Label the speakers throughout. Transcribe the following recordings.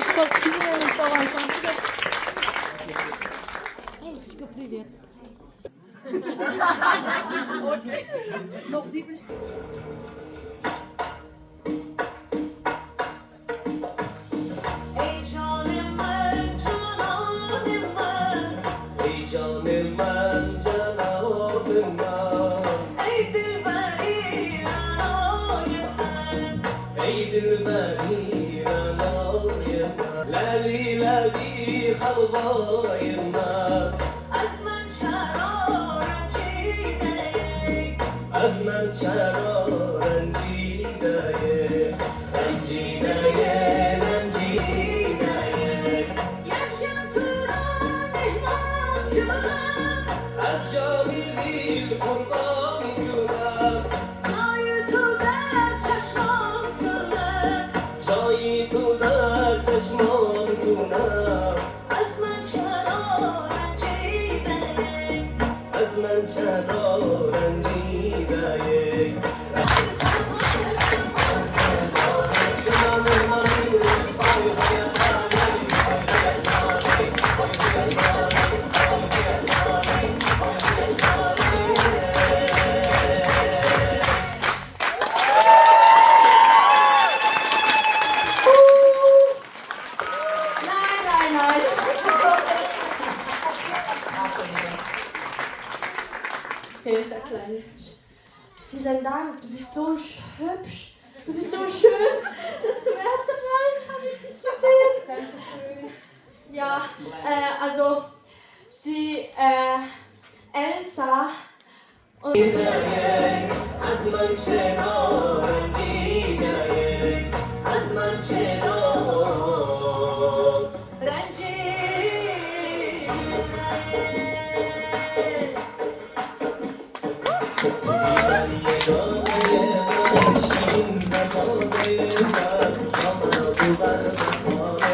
Speaker 1: Костюме нарисован. Эльзочка, привет. Noch 7.
Speaker 2: ای جان من جانان من،
Speaker 3: ای جان من جانان من،
Speaker 2: ای دلبری رعنای من،
Speaker 3: ای دلبری رعنای من، لالی لبی خلوای من،
Speaker 2: از من چرا رنجیده ای،
Speaker 3: از من چرا رنجیده ای، رنجیده ای، رنجیده ای.
Speaker 2: یک شب تو را مهمان کنم،
Speaker 3: از جان دل قربان کنم،
Speaker 2: جای تو در چشمام کنم،
Speaker 3: جای تو در چشمان کنم،
Speaker 2: از من چرا رنجیده ای.
Speaker 3: از من چرا رنجیده ای.
Speaker 4: Nein, nein, nein. Hilda kleines. Vielen Dank, du bist so hübsch. Du bist so schön. Das zum ersten Mal habe ich dich gesehen. Dankeschön. Ja, also sie, Elsa und
Speaker 3: از من چرا رنجیده ای، از من چرا
Speaker 2: رنجیده ای.
Speaker 3: شیرین زبانه من، آمد و بر بخانه،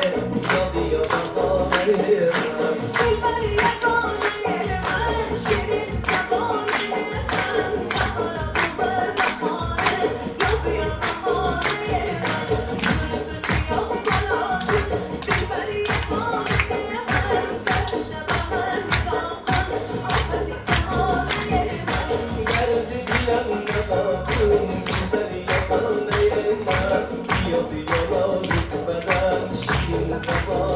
Speaker 3: یا بیا بهانه من.
Speaker 2: دلبر یگانه من، شیرین زبانه من، بهارم بر بهانه، یا بیا بهانه من. زلف سیاه گلابی، دلبر یگانه من، گشت بهار نگاه کن، آخر زمانه من.
Speaker 3: گرد دلم نباتون در یگانه من، بیا بیا نازک بدن، شیرین زبانه